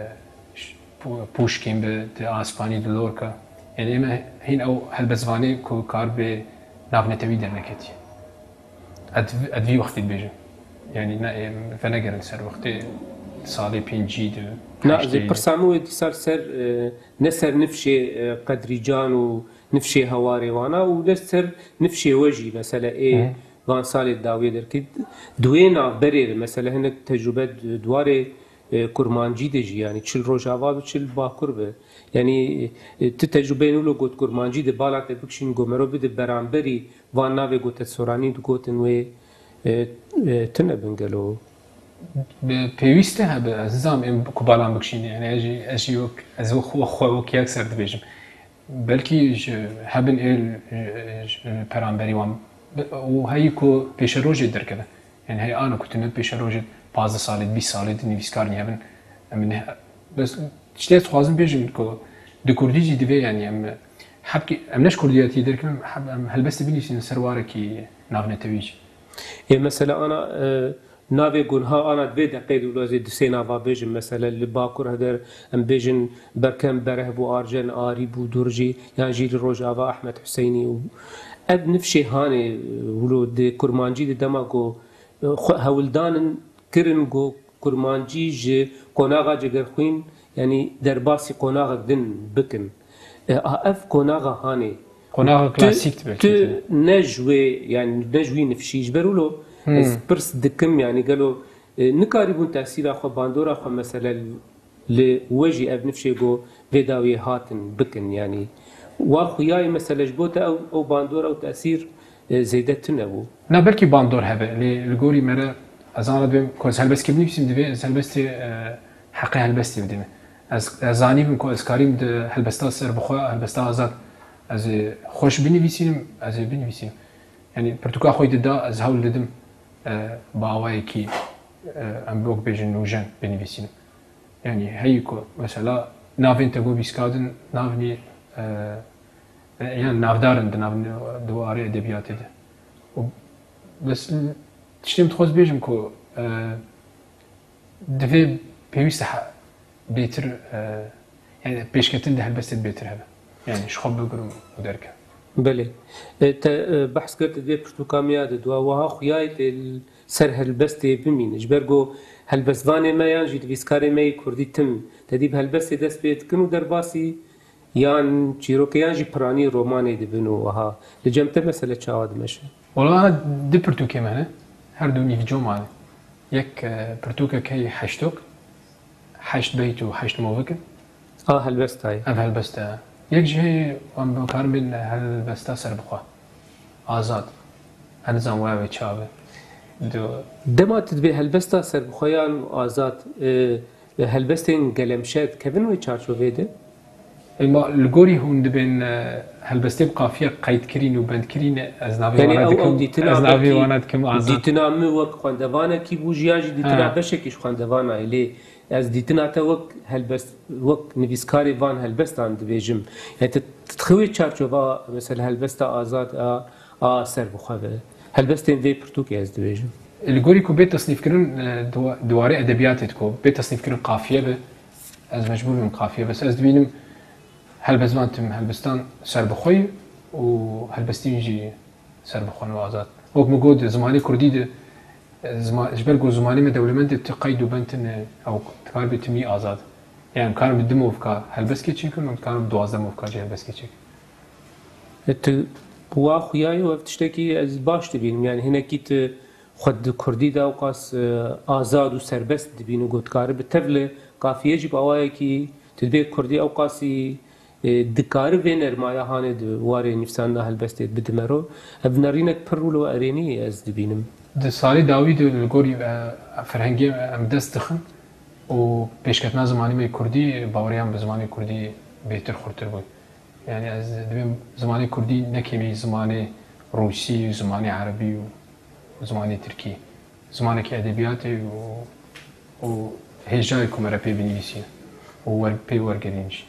ş-, Pu-, Puşkin be, di a Spanî de Lorca. Yanî ê me hîn ew helbestvanê ku kar bê navnetewî derneketî. Ez, ez vî wextî dibêjim. Yanî ne, ê, venegerin ser wextê salê pêncî de, Na, heştê ez ê de. Pirsa min wê dîsa li ser, e, ne ser nifşê, e, Qedrîcan û nifşê hewarê wana û ne ser nifşê we jî, mesele ê Hı. van salê dawiyê derkî. Di wê navberê de, mesele hinek tecrube di, di warê, e, kurmancî de jî, yanî çi li Rojava bi, çi li Bakur bi. Yanî, e, tu tecrubeyên wilo got kurmancî de bala te bikişîn, go merov bide beramberî van navê gote soranî digotin wê, e, e, tune bin gelo? Bi pêwîst e hebe, ez nizam em ku balan bikişîne. Yanî ez jî, ez jî wek, ez wek xwe, xwe wek yek ser dibêjim. Belkî ji hebin ê, e, ji peramberî wan bi-, û heyî ku pêşerojê derkeve. Yanî hey ana ku tune pêşerojê pazdeh salê, bîst salê di nivîskar nî hebin. Em ne, bes tiştê ez dixwazim bêjim ku di kurdî jî divê, yanî em hebkî, em ne ji kurdiyatî derkevin, em heb-, em helbestê binivîsînin ser warekî navnetewî jî. Ê, mesela ana, e, navê gunha ana di vê deqê de wilo ez ê du sê nava bêjim, mesela li Bakur heger em bêjin Berkem Bereh bû, Arjen Arî bû, Durjî, yan jî li Rojava Ahmet Huseynî û ev nifşê hanê, e, wilo di kurmancî de dema ku, e, xwe hewldanin kirin ku kurmancî ji qonaxa Cegerxwîn, yanî derbasî qonaxek din bikin. E, a, ev qonaxa hanê. Qonaxa Tu, klasîk dibe tu kêtine. ne ji wê, yanî ne ji wî nifşî, ji ber wilo Hmm. ez pirs dikim, yanî gelo, e, nikarîbûn tesîra xwe, bandora xwe, mesele li we jî ev nifşê go vê dawiyê hatin bikin, yanî wa xuyayê mesele ji bo te ew, ew bandor, ew tesîr, e, zêde tune bû. Na belkî bandor hebe, lê li gorî me re ez ana dibêm ku ez helbestkê binivîsim, divê ez helbestê, e, heqê helbestê bidîme. Ez, ez zanîbim ku ez karîm di helbesta serbixwe, helbesta azad, ez ê xweş binivîsînim, ez ê binivîsînim. Yanî pirtûka xwe dida, ez hewl didim, e, bi awayekî, e, em wek bêjin nûjen binivîsînim. Yanî heyî ku mesela navên te go bîskadin navnî, e, e, yan navdar in di nav, di warê edebiyatê de. Û bes tiştê min dixwest bêjim ku, e, divê pêwîst e he-, bêtir, e, yanî pêşketin di helbestê de bêtir hebe. Yanî ji xwe bigirim û derkevim. Belê. E, te, e, behs kir, tu divê pirtûka me ya de dua wiha xuyayê tê l-, ser helbestê bimîne. Ji ber ku helbestvanê me yan jî nivîskarê me yê kurdî tim tedî bi helbestê dest pê dikin û derbasî yan çîrokê yan jî piranî romanê dibin û wiha. Li cem te mesele çawa dimeşe? Wala du pirtûkê me ne. Her du nîvco mane. Yek, e, pirtûkek heye heştok, heşt beyt û heşt movik in. A helbesta ye. Ev helbesta ye. Yek jî heye em bikarin bên helbesta serbixwe. Azad. Ez nizam waya wê çawa be. Dema tu dibê helbesta serbixweyan û azad, e, helbestên gelemşe dikevin wê çarçovê de? Ema li gorî hûn dibên, e, helbestê bi qafiye qeydkirîn û bendkirîn, ez navê Yani wana ew, ew dikim, dîtina ez navê belkî wana dikim azad. Dîtina min wek xwendevanekî bû, jiyan jî dîtina Ha. beşekî ji xwendevanayê. Lê ez dîtina te wek helbest, wek nivîskarê van helbestan dibêjim. Yani tu, tu dixî wê çarçova, mesela helbesta azad a, a serbixwe be. Helbestên vê pirtûkê ez dibêjim. Li gorî ku bê tesnîfkirin, e, diwa-, di warê edebiyatê de ku bê tesnîfkirin qafiye be, ez mecbûr bim qafiye, bes ez dibînim helbestvan tim, helbestan serbixwe ye û helbestîn jî serbixwe ne azad. Wek min got, zimanê kurdî de, e, zima-, ji ber ku zimanê me dewlemend e, tu qeyd û bend tune, ew dikar bê timî azad. Yani em karin bi du movka helbestkê çêkin û em karin bi duwazdeh movka jî helbestkê çêkin. E, tu wa xuya ye û ev tiştekî ez baş dibînim. Yani hinekî tu xwe di kurdî de ewqas, e, azad û serbest dibînî, ku dikare bi tevli qafiyê jî bi awayekî tu dibê kurdî ewqasî, e, dikare vê nermaya hanê di warê nivîsandina helbestê bide mero. Ev nerînek pir rûl û erênî ye ez dibînim. Di salê dawî de li gorî, e, ferhengê em dest dixin û pêşketina zimanê me kurdî, baweriyan bi zimanê kurdî bêtir xurtir bû. Yani ez dibêm zimanê kurdî ne kêmî zimanê rûsî, zimanê erebî û zimanê tirkî. Zimanekî edebiyatê û, û hêjayê ku me re pê binivîsîne û wer-, pê wergerîn jî.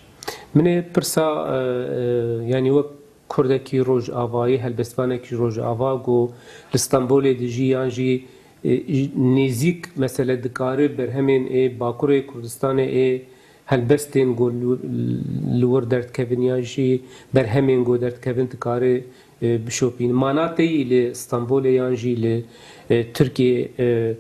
Min ê pirsa, e, e, yani wek kurdekî rojavayî, helbestvanekî rojava ku li Stenbolê dijî yan jî, e, nêzîk mesele dikare berhemên ê Bakurê Kurdistanê ê helbestên ku li, li wir derdikevin yan jî berhemên ku derdikevin dikare, e, bişopîn. Mana te yî li Stenbolê yan jî li, e, Tirkiyê, e,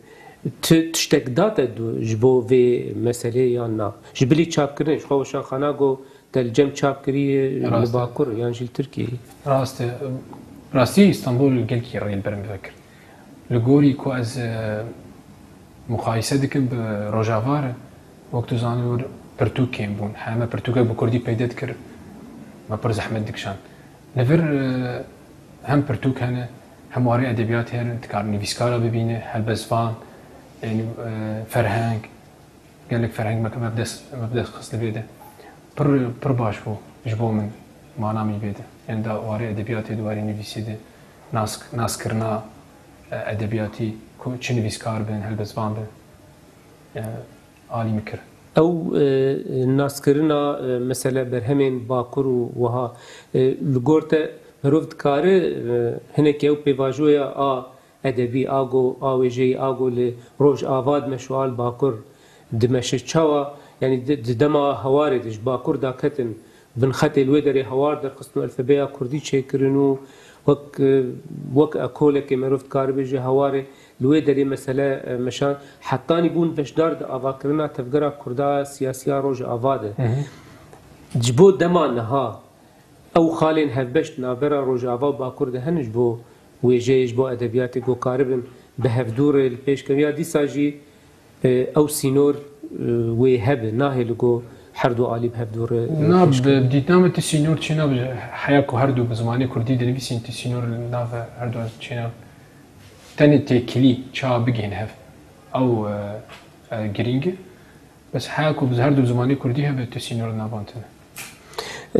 tu tiştek da te du ji bo vê meselê yan na? Ji bilî çapkirinê, ji xwe weşanxana ku te li cem çap kirî, e, li Rast e. Bakur yan jî li Tirkiyeyê? Rast e. Rastî Stenbol gelkî rê li ber min vekir. Li gorî ku ez, e, muqayese dikim bi Rojava re, wek tu zanî wir pirtûk kêm bûn. Heme pirtûkek bi kurdî peyde dikir, me pir zehmet dikişand. Li vir, e, hem pirtûk hene, hem warê edebiyatê hene, dikar nivîskara bibîne, helbestvan, yani, e, ferheng, gelek ferheng me, me bi dest, me bi dest xist li vê de. Pir, pir baş bû ji bo min mana min vê de. Yani da warê edebiyatê de, warê nivîsê de, nas, naskirina, e, edebiyatî, ku çi nivîskar bin, helbestvan bin. E, alî min kir. Ew, e, naskirina, e, mesele berhemên Bakur û wiha, e, li gor te mirov dikare, e, hinek ew pêvajoya a edebî, a go, a wêjeyî, a go li Rojava dimeşe û a li Bakur dimeşe çawa? Yani di, di dema hewarê de ji Bakur daketin, binxetê li wê derê hewar derxistin û elfebeya kurdî çêkirin û wek, e, wek ekolekê merov dikare bêje hewarê li wê derê mesele, e, meşan, hetanî bûn beşdar di avakirina tevgera kurda siyasiya Rojava de. Hı hı. Ji bo dema niha ew xalên hevbeş di navbera Rojava û Bakur de hene ji bo wêjeyê, ji bo edebiyatê ku karibin bi hevdû re li pêş kevin. Ya dîsa jî, e, ew sînor, e, wê hebe, nahêle ku her du alî bi hevdû re, e, Na, pêş kevin. Bi dîtina min tu sînor çênabe, heya ku her du bi zimanê kurdî dinivîsîn, tu sînor li nav her du çênabe. Tenê têkilî çawa bigihên hev, ew, e, e, girîng e. Bes heya ku bi her du zimanê kurdî hebe, tu sînor li nav wan tune.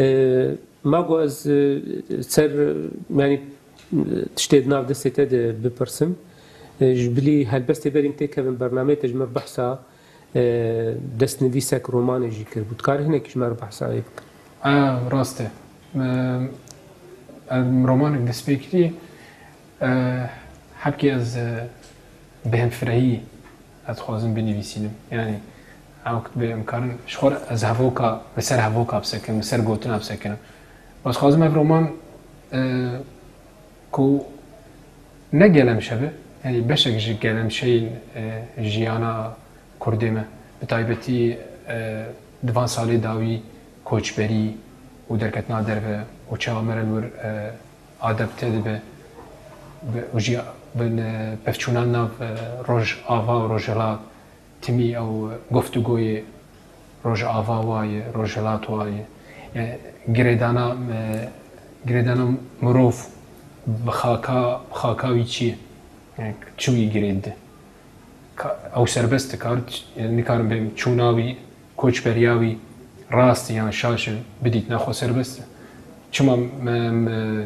E, Ma ku ez, e, ser, e, yani, e, tiştê di nav destê te de bipirsim. E, ji bilî helbestê berî em têkevin bernameyê te ji me re behsa, e, destnivîsek romanê jî kiribû. Dikarî hinekî ji me re behsa wê bikî? E, rast e. E, em romanek dest pê kiriye. E, hebkê ez, e, bi hemfirehî ez dixwazim binivîsînim. Yani, ew wextê em karin, ji xwe re ez hevoka, li ser hevoka bisekinim, li ser gotina bisekinim. Ez dixwazim ev roman, e, ku ne gelemşe be, yani beşek ji gelemşeyên, e, jiyana Kurdê me, bi taybetî, e, di van salê dawî koçberî û derketina derve û çawa me re li wir, e, adapte dibe, bi, û jî bi, e, pevçûna nav, e, Rojava û Rojhilat, timî ew guftûgoyê Rojava wa ye, Rojhilat wa ye. Yani girêdana, e, girêdana mirov bi xaka, bi xaka wî çi ye? Yani çi wî girê dide? Ka-, ew serbest e, kar, yani nikarin bêm çûna wî, koçberiya wî rast e yan şaş e, bidît naxwe serbest e. Çima me, me,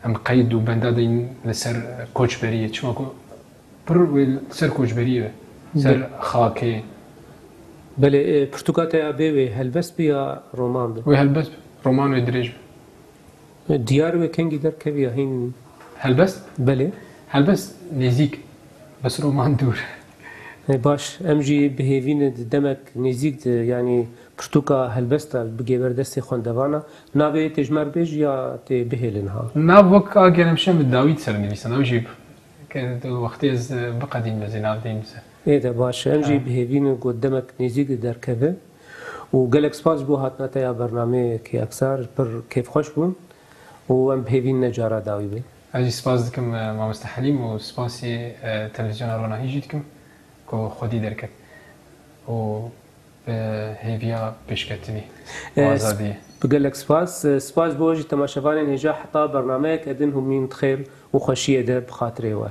em qeyd û benda deyin li ser koçberiyê? Çima ku pir wê li ser koçberiyê be, ser xakê. Belê, e, pirtûka te ya bê wê helbest bi ya roman bi? Wê helbest bi. Roman wê dirêj bi. Diyar wê kengî derkeviya hîn? Helbest? Belê. Helbest nêzîk, bes roman dûr. E, baş, em jî bi hêvî ne di demek nêzîk de, yanî pirtûka helbesta bigê ber destê xwendevana, navê tê ji me re bêj ya tê bihêlin ha? Nav wek a geremşem bi dawî ser nivîsan, ew jî ke wextê ez biqedînim ez ê nav deyim ser. Ê de baş, em jî Ha. bi hêvî ne ku demek nêzîk de derkeve. Û gelek spas ji bo hatina te ya bernameyê Kêaksar, pir kêfxweş bûn û em bi hêvî ne cara dawî be. Ez jî spas dikim, e, mamoste Helîm û spasî, e, televîzyona Ronahî jî dikim ku xwedî derket û bi hêviya pêşketinî û E, azadiyê. Bi gelek spas. E, spas ji bo we jî temaşevanên hêja heta bernameyeke din hûn mîn di xêr û xweşiyê de bi xatirê we.